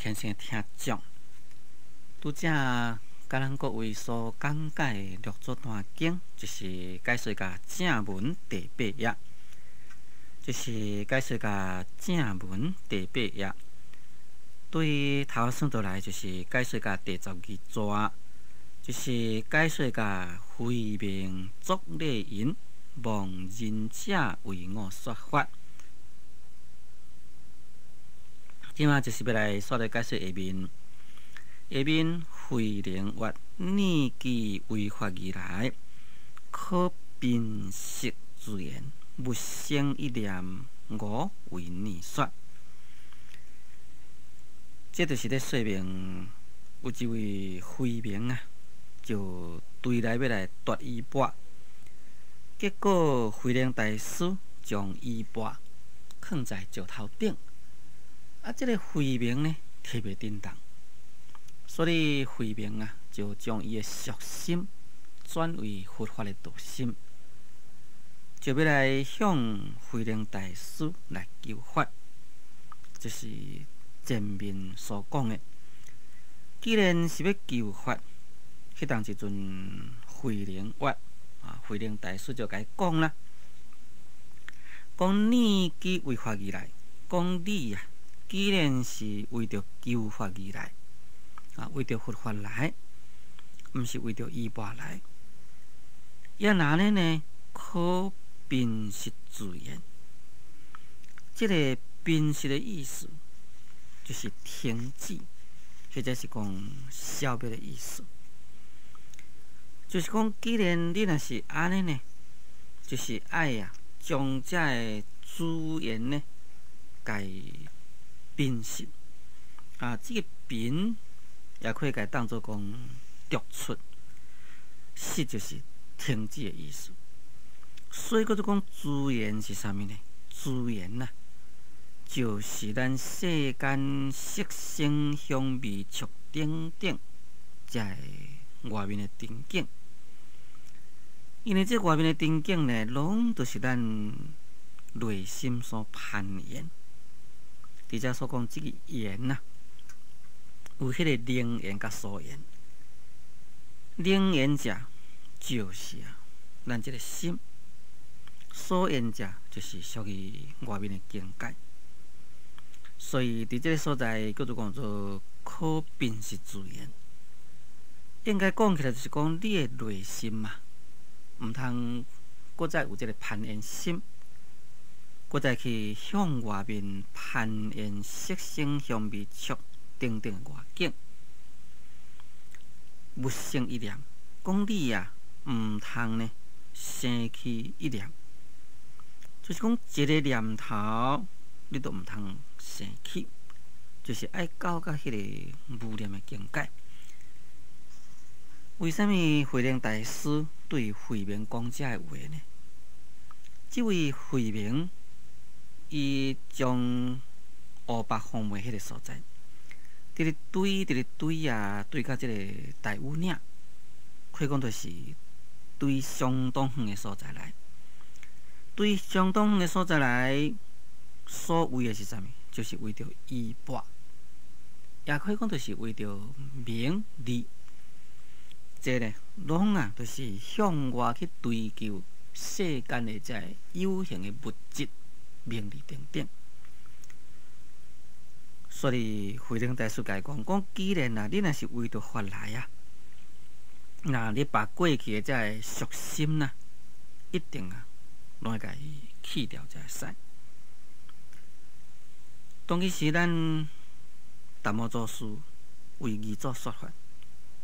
虔誠的聽眾，拄才佮咱各位所講解的六祖壇經，就是解說甲正文第八頁，就是解說甲正文第八頁。對頭算倒來，就是解說甲第12逝，就是解說甲慧明作禮云，望仁者為我說法。這馬就是欲來煞來解說下面，下面慧能曰：你既為法而來，可平息自言，勿生一念，我為你說。這就是咧說明有一位慧明啊，就追來欲來奪衣缽，結果慧能大師將衣缽囥在石頭頂，啊，這个慧明呢，提袂振動，所以慧明啊，就將伊的俗心轉為佛法的道心，就欲來向慧能大師來求法，這是前面所講的。既然是欲求法，彼當時陣慧能曰啊，慧能大師就共伊講啦，講你既為法而來，講你啊，既然是為著求法而來，啊，為著佛法來，毋是為著衣缽來，抑若按呢呢，可平息自言。這个平息的意思，就是停止，或者是講消滅的意思。就是講，既然你若是按呢呢，就是愛啊，將這个資源呢，共伊平息。啊，這个平也可以共伊當做講逐出，息就是停止的意思。所以閣做講資源是啥物呢？資源啊，就是咱世間色聲香味觸等等，這个外面的場景。因為這外面的場景呢，攏都是咱內心所攀緣。佇遮所講這个緣啊，有彼个能緣佮所緣。能緣者就是啊，咱這个心；所緣者就是屬於外面的境界。所以佇這个所在叫做講做可平息自言。應該講起來就是講你的內心嘛，毋通閣再有這个攀緣心，閣再去向外面攀緣色聲香味觸等等的外境，勿生一念。講你啊，毋通呢生起一念，就是講一个念頭，你都毋通生起，就是愛到甲彼个無念的境界。為啥物慧能大師對慧明講這个話呢？這位慧明，伊將烏白方梅彼个所在，佇咧追，佇咧追啊，追到這个大禹嶺，可以講就是追相當遠的所在來，追相當遠的所在來，所為的是啥物？就是為著衣缽，也可以講就是為著名利。這个攏啊，就是向外去追求世間的這个有形的物質、名利等等。所以慧能大師共伊講，講既然啊，你若是為著法來啊，那你把過去的這个俗心啊，一定啊，攏會共伊去掉才會使。當彼時咱達摩祖師為二祖說法，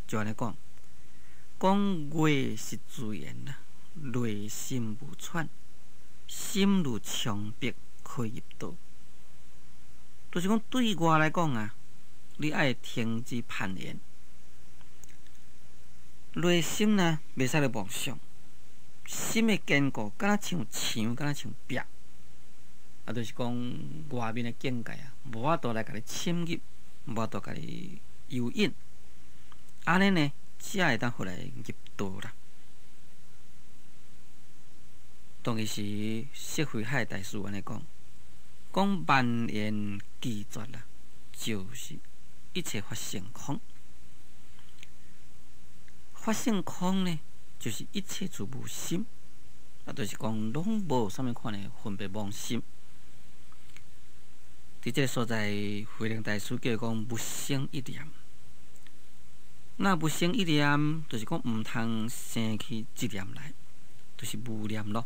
就按呢講。講外是自然啊，內心無喘，心如牆壁可以入道。就是講對外來講啊，你愛停止攀緣，內心呢袂使來妄想，心的堅固，敢若像牆，敢若像壁，啊，就是講外面的境界啊，無法度來共你侵入，無法度共你誘引，按呢呢？才會當予來入道啦。當彼時，釋慧海大師按呢講，講萬緣俱絕啦，就是一切法性空。法性空呢，就是一切處無心，啊，就是講攏無啥物款的分別妄心。佇這个所在，慧能大師叫講無生一念。那無生一念，就是講毋通生起一念來，就是無念咯。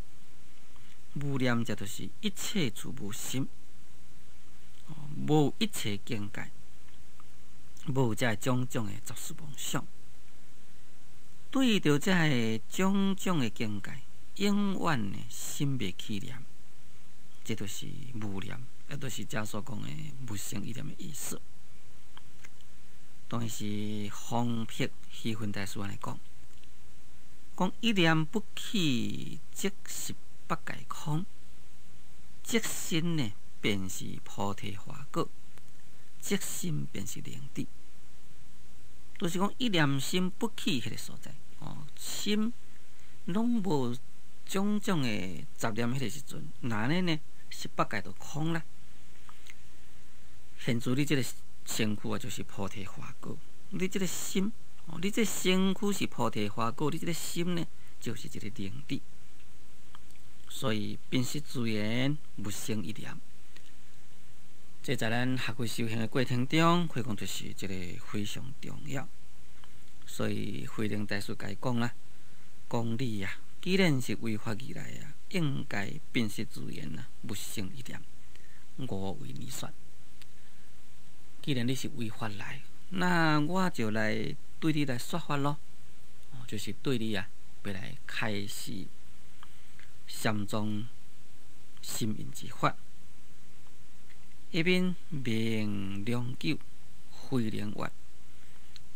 無念這就是一切處無心，無一切境界，無這種種的雜事妄想。對著這个種種的境界，永遠的心袂起念，這就是無念，也就是遮所講的無生一念的意思。當然是方碧虛雲大師按呢講，講一念不起，即十八界空；即心呢，便是菩提華果；即心便是靈智。就是講一念心不起彼个所在，哦，心攏無種種的雜念，彼个時陣，那按呢呢，十八界就空啦。現在你這个身軀啊，就是菩提華果。你這个心，哦，你這个身軀是菩提華果，你這个心呢，就是一个靈智。所以辨識自然，無生一念。這在咱學佛修行的過程中，可以講就是一个非常重要。所以慧能大師共伊講啦，講你啊，既然是為法而來啊，應該辨識自然啊，無生一念。我為你說。既然你是為法來，那我就來對你來說法咯，就是對你啊，欲來開示禪宗心印之法。一面明良久，慧能曰：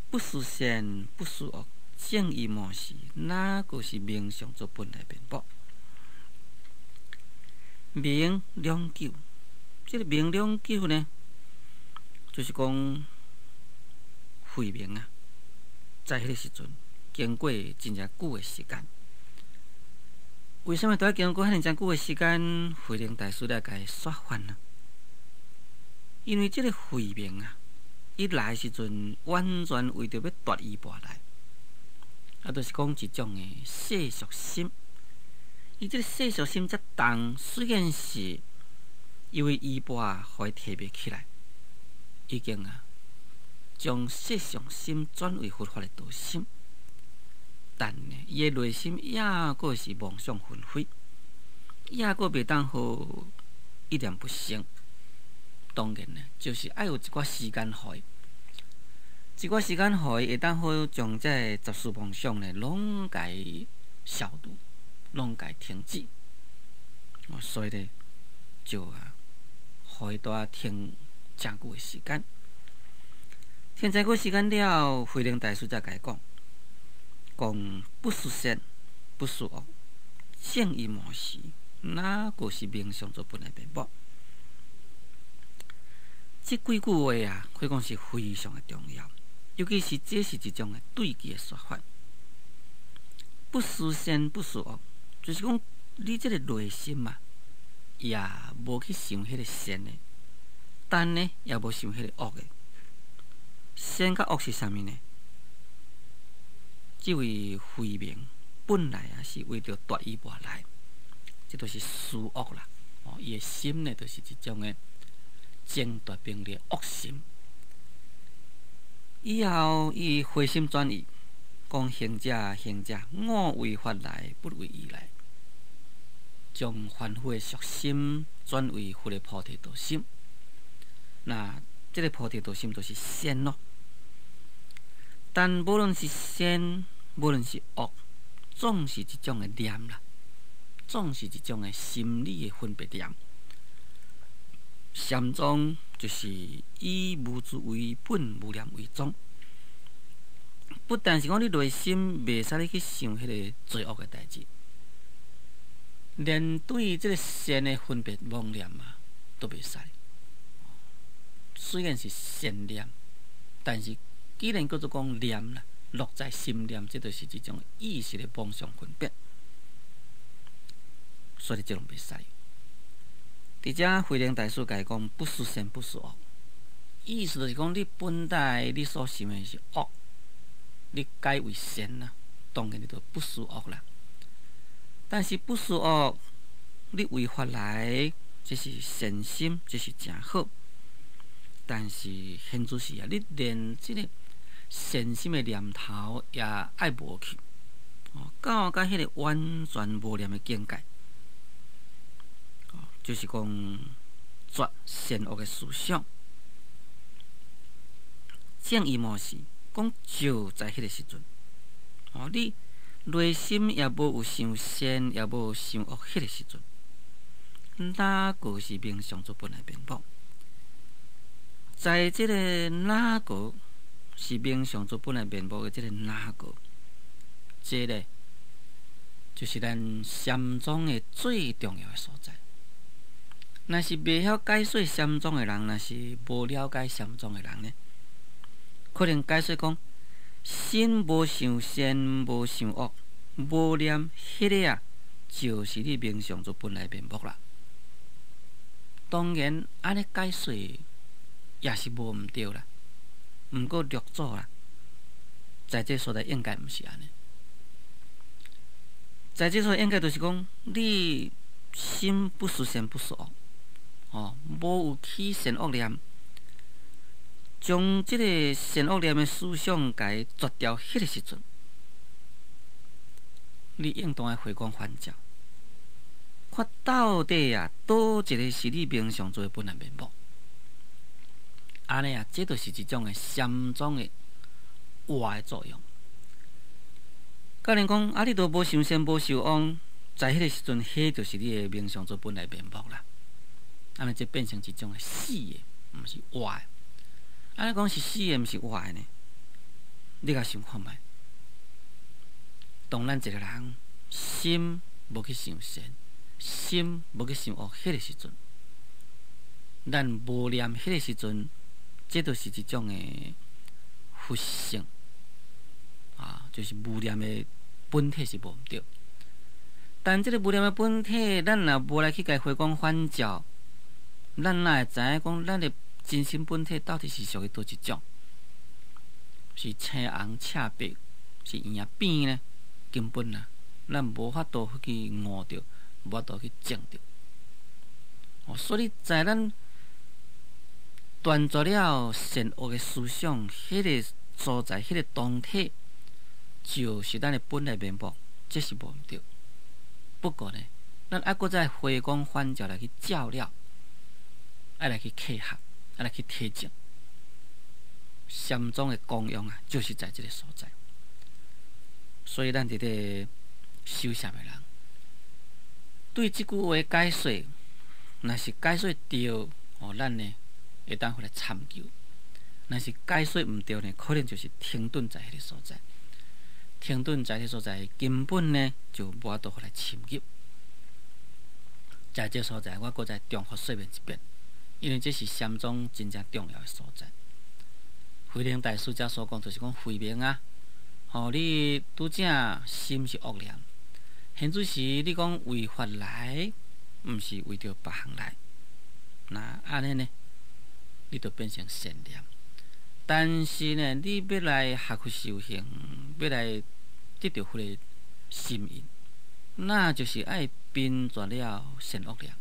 不思善，不思惡，正意無時，哪閣是明相做本來面目？明良久，這个明良久呢，就是講慧明啊，在彼个時陣，經過真正久的時間。為啥物都愛經過遐爾真久的時間，慧能大師來共伊說法呢？因為這个慧明啊，伊來的時陣完全為著欲奪衣缽來，啊，就是講一種的世俗心。伊這个世俗心遮重，雖然是因為衣缽予伊提袂起來，已經啊，將世俗心轉為佛法的道心，但呢，伊的內心猶閣是妄想紛飛，猶閣袂當予一念不生。當然呢，就是愛有一寡時間予伊，一寡時間予伊會當好將這个雜事妄想呢，攏共伊消除，攏共伊停止。所以呢，就啊，予伊蹛停誠久的時間。停誠久時間了，慧能大師才共伊講，講不思善，不思惡，正意無時，哪閣是明相做本來面目？這幾句話啊，可以講是非常的重要，尤其是這是一種的對治的說法。不思善，不思惡，就是講你這个內心嘛，也無去想彼个善的，但呢，也無想彼个惡的。善佮惡是啥物呢？這位慧明本來啊是為著奪衣缽來，這就是思惡啦。哦，伊的心呢，就是一種的爭奪名利惡心。以後伊回心轉意，講行者行者，我為法來，不為義來，將凡夫的俗心轉為佛的菩提道心。那這个菩提道心就是善咯。但無論是善，無論是惡，總是一種的念啦，總是一種的心理的分別念。禪宗就是以無住為本，無念為宗。不但是講你內心袂使你去想彼个罪惡的代誌，連對這个善的分別妄念啊，都袂使。雖然是善念，但是既然叫做講念啦，落在心念，這就是一種意識的妄想分別，所以這攏袂使。佇遮慧能大師共伊講，不思善，不思惡，意思就是講，你本來你所想的是惡，你改為善啦，當然你就不思惡啦。但是不思惡，你為法來，這是善心，這是誠好。但是現在是啊，你連這個善心的念頭也愛無去，哦，到甲彼個完全無念的境界，哦，就是講絕善惡的思想。正義模式講就在彼個時陣，哦，你內心也無有想善，也無想惡，彼個時陣，哪個是明相做本來面目？在這個哪個是明相做本來面目的這個哪個，這個就是咱禪宗的最重要的所在。若是袂曉解說禪宗的人，若是無了解禪宗的人呢，可能解說講心無想善，無想惡，無念，彼個啊，就是你明相做本來面目啦。當然，按呢解說也是無毋對啦。毋過六祖啊，在這所在應該毋是按呢。在這所在應該就是講，你心不思善不思惡，哦，無有起善惡念，將這個善惡念的思想共伊絕掉，彼個時陣，你應當愛回光返照，看到底啊，佗一个是你明相做的本來面目。按呢啊，這就是一種的禪宗的活的作用。教練講啊，你都無想善無想惡，在彼個時陣，彼就是你的明相做本來面目啦。按呢，這變成一種的死的，毋是活的。按呢講是死的，毋是活的呢？你共想看覓？當咱一個人心無去想善，心無去想惡，彼個時陣，咱無念彼個時陣，這就是一種的佛性啊，就是無念的本體是無毋對。但這个無念的本體，咱若無來去共伊回光返照，咱哪會知影講咱的真心本體到底是屬於佗一種？是青紅赤白，是圓仔扁呢？根本啊，咱無法度去悟著，無法度去證著。哦，所以在咱斷絕了善惡的思想，彼個所在，彼個當體，就是咱的本來面目，這是無毋對。不過呢，咱愛閣再回光返照來去照了，愛來去契合，愛來去體證。禪宗的功用啊，就是在這个所在。所以咱佇咧修禪的人，對這句話解說，若是解說對，哦，咱呢會當回來參究；若是解說毋對呢，可能就是停頓在彼个所在，停頓在彼个所在，根本呢就無法度予來深入。在這所在，我閣再重複說明一遍，因為這是禪宗真正重要的所在。慧能大師遮所講，就是講慧明啊，吼，你拄才心是惡念，現此時你講為法來，毋是為著別項來，那按呢呢，你就變成善念。但是呢，你欲來學佛修行，欲來得著佛的心印，那就是愛拚絕了善惡念。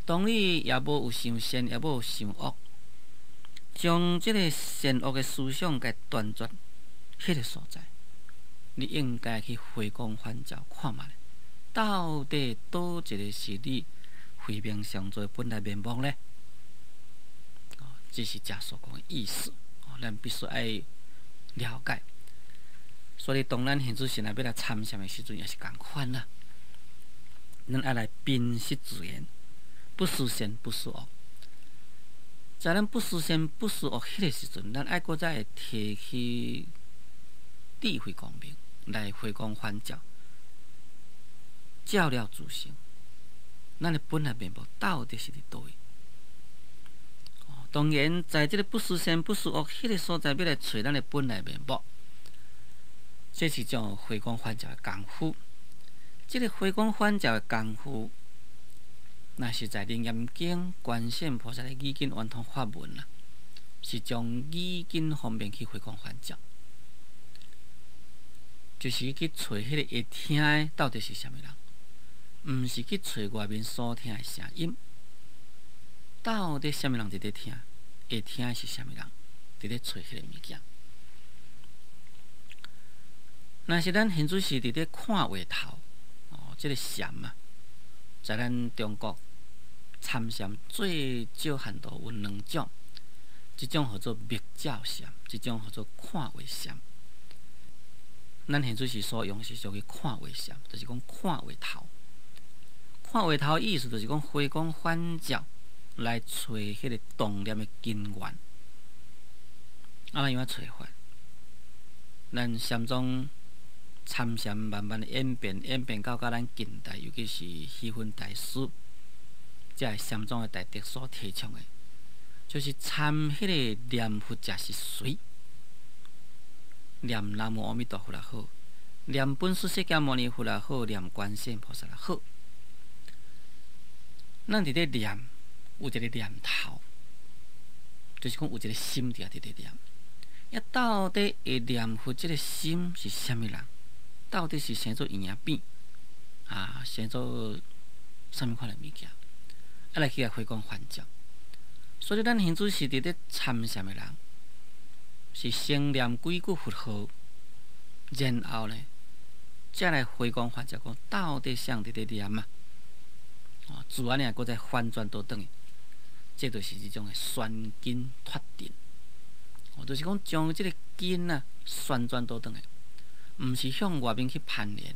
當你也無有想善，也無有想惡，將這个善惡的思想共斷絕，彼个所在，你應該去回光返照看覓，到底佗一个是你慧明上做的本來面目呢？哦，這是遮所講的意思，哦，咱必須愛了解。所以，當咱現此時若欲來參禪的時陣，也是仝款啦。咱愛來辨識自然，不思善，不思惡。在咱不思善、不思惡彼个時陣，咱愛閣再會提起智慧光明來回光返照，照了自性，咱的本來面目到底是佇佗位？哦，當然，在這个不思善、不思惡彼个所在，欲來揣咱的本來面目，這是一種回光返照的功夫。這个回光返照的功夫，若是在《楞嚴經》觀世音菩薩的語根圓通法門啦。是將語根方面去回光返照，就是去揣彼個會聽的到底是啥物人，毋是去揣外面所聽的聲音。到底啥物人佇咧聽？會聽的是啥物人？佇咧揣彼個物件。若是咱現在是佇咧看話頭，哦，這個禪啊，在咱中國參禪最少限度有兩種，一種號做默照禪，一種號做看話禪。咱現在是所用是屬於看話禪，就是講看話頭。看話頭意思就是講回光返照來揣彼個動念的根源。啊，咱用怎揣法？咱禪宗參禪慢慢演變，演變到佮咱近代，尤其是虛雲大師，這个禪宗的大德所提倡的，就是參彼個念佛者是誰？念南無阿彌陀佛也好，念本師釋迦牟尼佛也好，念觀世音菩薩也好，咱佇咧念有一個念頭，就是講有一個心佇遐佇咧念。啊，到底會念佛這個心是啥物人？到底是生做嬰仔變啊，生做啥物款的物件？啊，來去共回光返照。所以咱現在是佇咧參禪的人，是先念幾句佛號，然後呢，才來回光返照，講到底啥人佇咧念啊？哦，自然呢，閣再反轉倒轉去，這就是這種的旋根脫定。哦，就是講將這個根啊旋轉倒轉去，毋是向外面去攀連。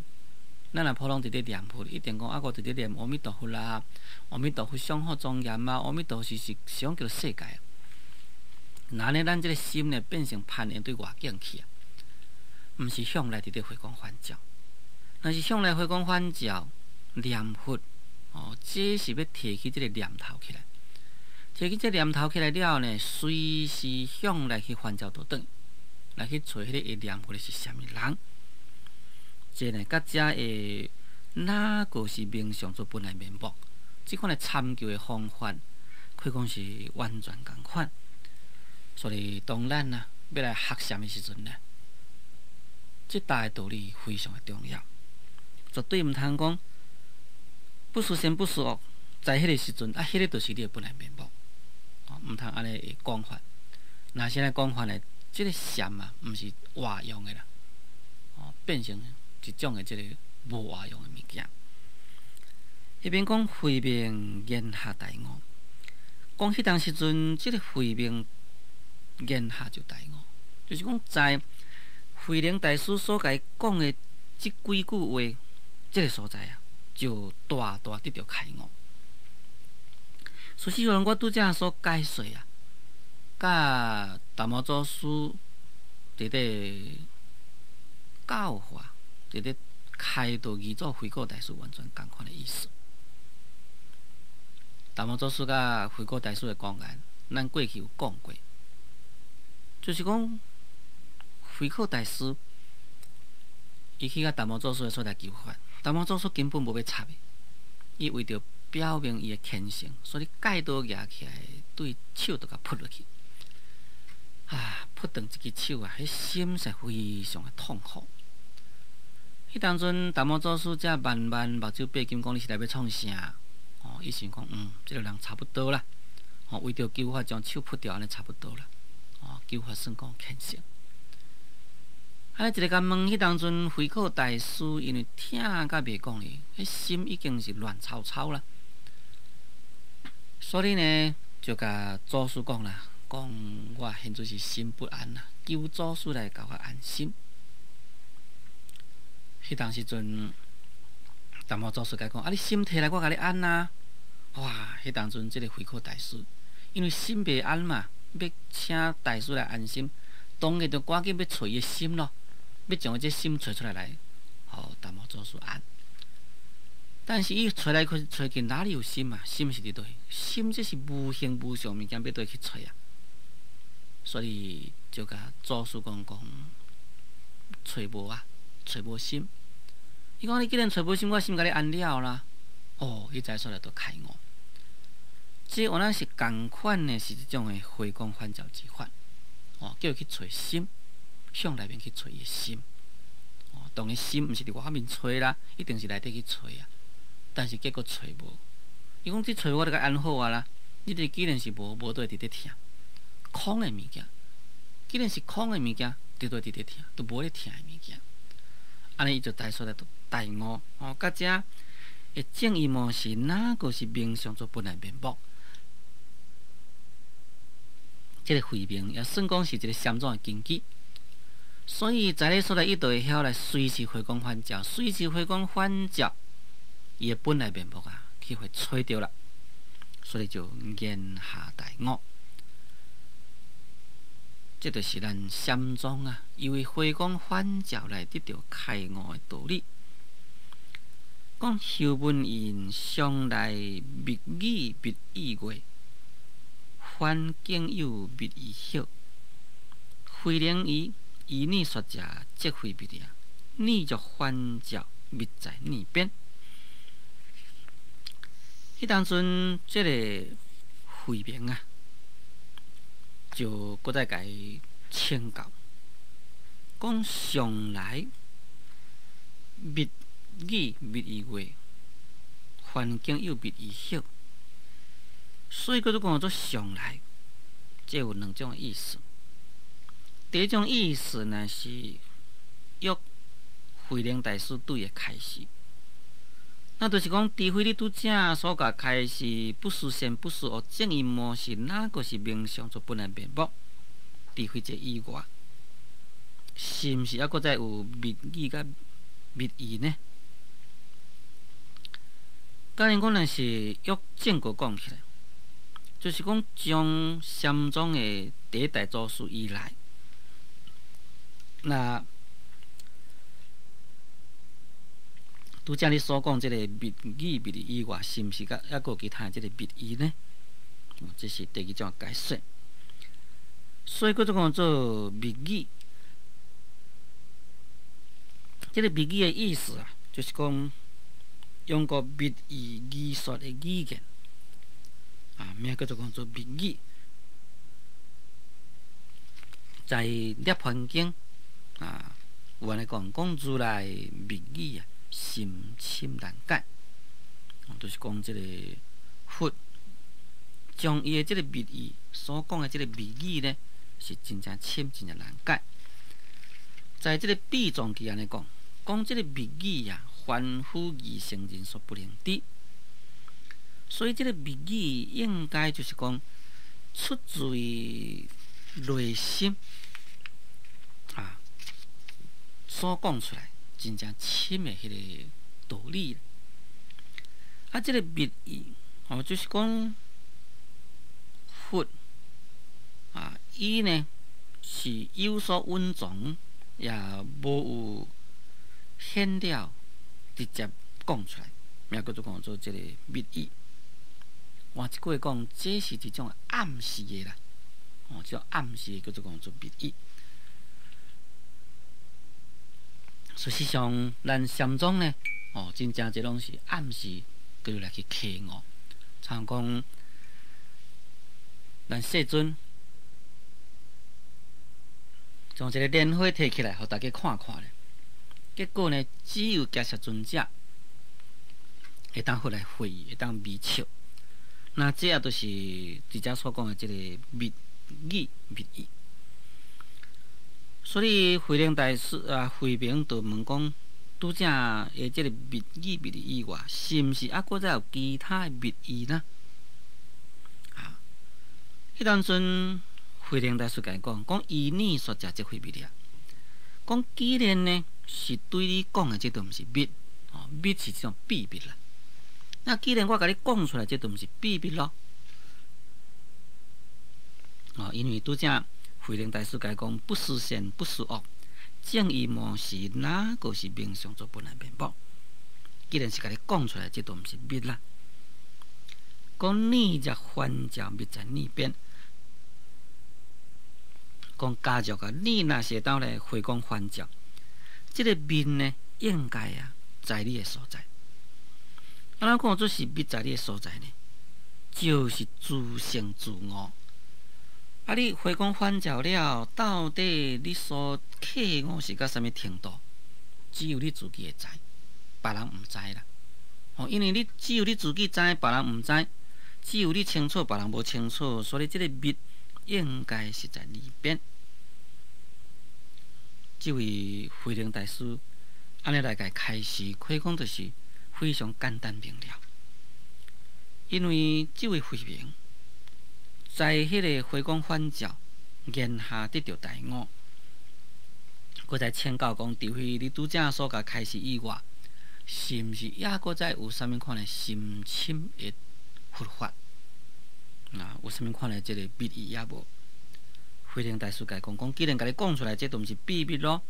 咱若普通佇咧念佛，一定講啊，我佇咧念阿彌陀佛啦，阿彌陀佛相好莊嚴啊，阿彌陀佛是是啥叫做世界？那呢，咱這個心呢變成攀緣對外境去啊，毋是向內佇咧回光返照。若是向內回光返照，念佛哦，這是欲提起這個念頭起來，提起這個念頭起來了呢，隨時向內去返照倒轉，來去揣彼個會念佛的是啥物人？這呢，佮才會哪個是冥想做本來面目？這款的參究的方法，可以講是完全仝款。所以，當咱啊欲來學禪的時陣呢，這大个道理非常的重要，絕對毋通講不思善不思惡，在彼個時陣啊，彼個就是你的本來面目，哦，毋通按呢的講法。若是按呢講法呢，這個禪啊，毋是活用的啦，哦，變成一種的這個無活用的物件。彼邊講慧明言下大悟，講彼當時陣，這個慧明言下就大悟，就是講在慧能大師所共伊講的這幾句話，這個所在啊，就大大得著開悟。事實上，我拄才所解說啊，佮達摩祖師佇咧教化，佇咧開導二祖慧可大師完全仝款的意思。達摩祖師佮慧可大師的公案，咱過去有講過，就是講慧可大師伊去佮達摩祖師的所在求法，達摩祖師根本無欲插伊，伊為著表明伊的虔誠，所以戒刀舉起來，對手就共噗落去，啊，噗斷一支手啊，彼心是非常的痛苦。彼當陣達摩祖師才慢慢目睭閉金，講你是來欲創啥？哦，伊想講，嗯，這個人差不多啦。哦，為著求法將手噗掉，按呢差不多啦。哦，求法算講虔誠。按呢一个共問，彼當陣慧可大師因為疼甲袂講哩，彼心已經是亂糟糟啦。所以呢，就共祖師講啦，講我現在是心不安啦，求祖師來共我安心。彼當時陣，達摩祖師共伊講：啊，你心提來，我共你安啊！哇！彼當陣，這个慧可大師因為心袂安嘛，欲請大師來安心，當然就趕緊欲揣伊的心咯，欲將伊這心揣出來來，予達摩祖師安。但是伊揣來揣去，哪裡有心啊？心是佇佗？心這是無形無相物件，欲佗去揣啊？所以就共祖師講講，揣無啊，揣無心。伊講你既然揣無心，我心共你安了啦。哦，伊才出來就開悟。這原來是仝款的，是這種的回光返照之法。哦，叫伊去揣心，向內面去揣伊的心。哦，當然心毋是佇外口面揣啦，一定是內底去揣啊。但是結果揣無。伊講這揣我就共安好啊啦。你這既然是無，無都會佇咧疼，空的物件。既然是空的物件，就都會佇咧疼，都無咧疼的物件。按呢伊就在所在就大悟。哦，到遮會證伊無是哪個是明相做本來面目。這個慧明也算講是一個禪宗的根基，所以在咧所在伊就會曉來隨時回光返照，隨時回光返照，伊的本來面目啊，去會揣著啦，所以就言下大悟。這就是咱禪宗啊，因為回光返照來得到開悟的道理。講修文言向來密語密意月。環境有密意曉，慧能伊依念說者，即非密啊！念若返照，密在念邊。彼當陣，這個慧明啊，就閣再共伊請教，講上來密語密意月，環境有密意曉。所以叫做講做上來，這有兩種意思。第一種意思呢是約慧能大師對伊開示，那就是講，除非你拄才所共開示，不思善不思惡，證伊無是哪個是明相做本來面目，除非這以外，是毋是猶閣再有密語佮密意呢？假如講若是約正國講起來，就是講將禪宗的第一代祖師以來，那拄才你所講這個密語密意以外，是毋是閣猶閣有其他的這個密意呢？這是第二種解說。所以閣做講做密語，這個密語的意思啊，就是講用個密意語說的語言。啊，名叫做講做密語，在《涅槃經》啊，有按呢講，講如來密語啊，甚深難解。就是講這個佛將伊的這個密意所講的這個密語呢，是真正深，真正難解。在這個秘藏記按呢講，講這個密語啊，凡夫二乘人所不能知。所以這個密語應該就是講出自於內心啊，所講出來真正深的彼個道理。啊，這個密意哦，就是講佛啊，伊呢是有所隱藏，也無有顯了直接講出來，名叫做講做這個密意。換一句話講，這是一種暗示的啦，哦，這種暗示的叫做講做密意。事實上，咱禪宗呢，哦，真正這攏是暗示，叫你來去開悟。像講，咱世尊將這個蓮花提起來，予大家看看咧。結果呢，只有迦葉尊者會當出來會意，會當微笑。那這也就是佇遮所講的這個密語密意。所以慧能大師啊，慧明就問講：拄才的這個密語密意以外，是毋是猶閣再有其他的密意呢？啊，彼當陣慧能大師共伊講：講依你說者，則非密啊。講既然呢是對你講的，這都毋是密哦，密是這種秘密啦。那既然我共你講出來，這都毋是秘密咯。哦，因為拄才慧能大師共伊講，不思善，不思惡，證伊無是哪個是明相做本來面目。既然是共你講出來，這都毋是密啦。講念若返照密在念邊，講假如啊，你若是會當來回光返照，這個密呢，應該啊，在你的所在。啊，咱講做是密在你的所在呢？就是自性自悟。啊！你回光返照了，到底你所契悟是到啥物程度？只有你自己會知，別人毋知啦。哦，因為你只有你自己知，別人毋知；只有你清楚，別人無清楚，所以這个密應該是在裡邊。這位慧能大師按呢來共開示，可以講就是非常簡單明了。因為這位慧明在彼个回光返照，言下得著大悟，閣再請教講，除非你拄才所共開示以外，是毋是猶閣再有啥物款的深深的佛法？啊，有啥物款的這个密意猶無？慧能大師共講講，既然共你講出來，這都毋是秘密囉。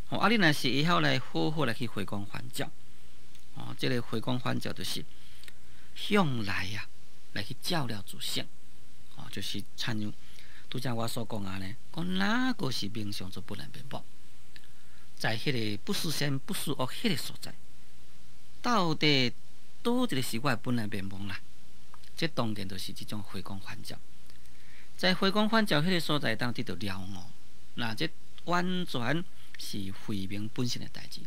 哦，啊，你若是會曉來好好來去回光返照，哦，這个回光返照就是向內啊，來去照料自性。哦，就是親像拄才我所講按呢，講哪个是冥想做本來面目，在彼个不思善不思惡彼个所在，到底佗一个是我的本來面目啦？這當然就是這種回光返照，在回光返照彼个所在，當得著了悟，那這完全是慧明本身的代誌。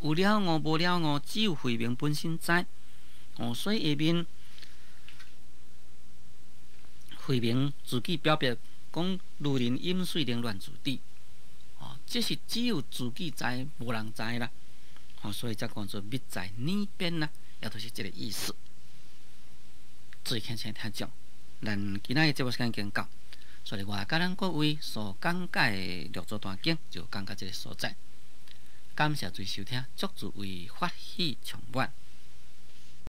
有了悟無了悟，只有慧明本身知。哦，所以下面慧明自己表白講：如人飲水，冷暖自知。哦，這是只有自己知，無人知啦。哦，所以才講做密在耳邊啦，也就是這个意思。最虔誠聽眾，咱今仔日節目時間已經到，所以我佮咱各位所講解的六祖壇經就講到這个所在。感謝諸位收聽，祝諸位法喜充滿。